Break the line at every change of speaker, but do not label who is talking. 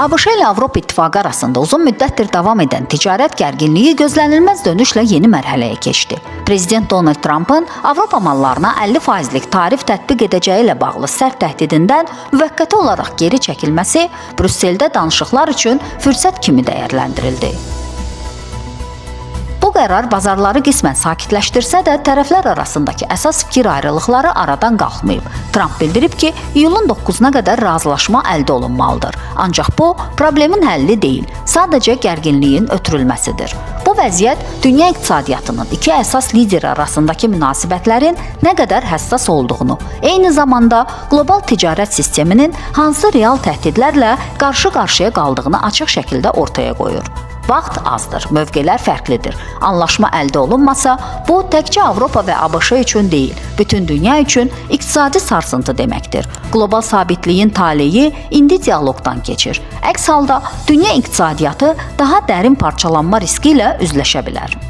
ABŞ ilə Avropa İttifaqı arasında uzun müddətdir davam edən ticarət gərginliyi gözlənilməz dönüşlə yeni mərhələyə keçdi. Prezident Donald Trumpın Avropa mallarına 50 faizlik tarif tətbiq edəcəyi ilə bağlı sərt təhdidindən müvəqqəti olaraq geri çəkilməsi Brüsseldə danışıqlar üçün fürsət kimi dəyərləndirildi. Bu qərar bazarları qismən sakitləşdirsə də, tərəflər arasındakı əsas fikir ayrılıqları aradan qalxmayıb. Tramp bildirib ki, iyulun 9-na qədər razılaşma əldə olunmalıdır. Ancaq bu problemin həlli deyil, sadəcə gərginliyin ötürülməsidir. Bu vəziyyət dünya iqtisadiyyatının iki əsas lideri arasındakı münasibətlərin nə qədər həssas olduğunu, eyni zamanda qlobal ticarət sisteminin hansı real təhdidlərlə qarşı-qarşıya qaldığını açıq şəkildə ortaya qoyur. Vaxt azdır, mövqelər fərqlidir. Anlaşma əldə olunmasa, bu təkcə Avropa və ABŞ üçün deyil, bütün dünya üçün iqtisadi sarsıntı deməkdir. Qlobal sabitliyin taleyi indi dialoqdan keçir. Əks halda dünya iqtisadiyyatı daha dərin parçalanma riski ilə üzləşə bilər.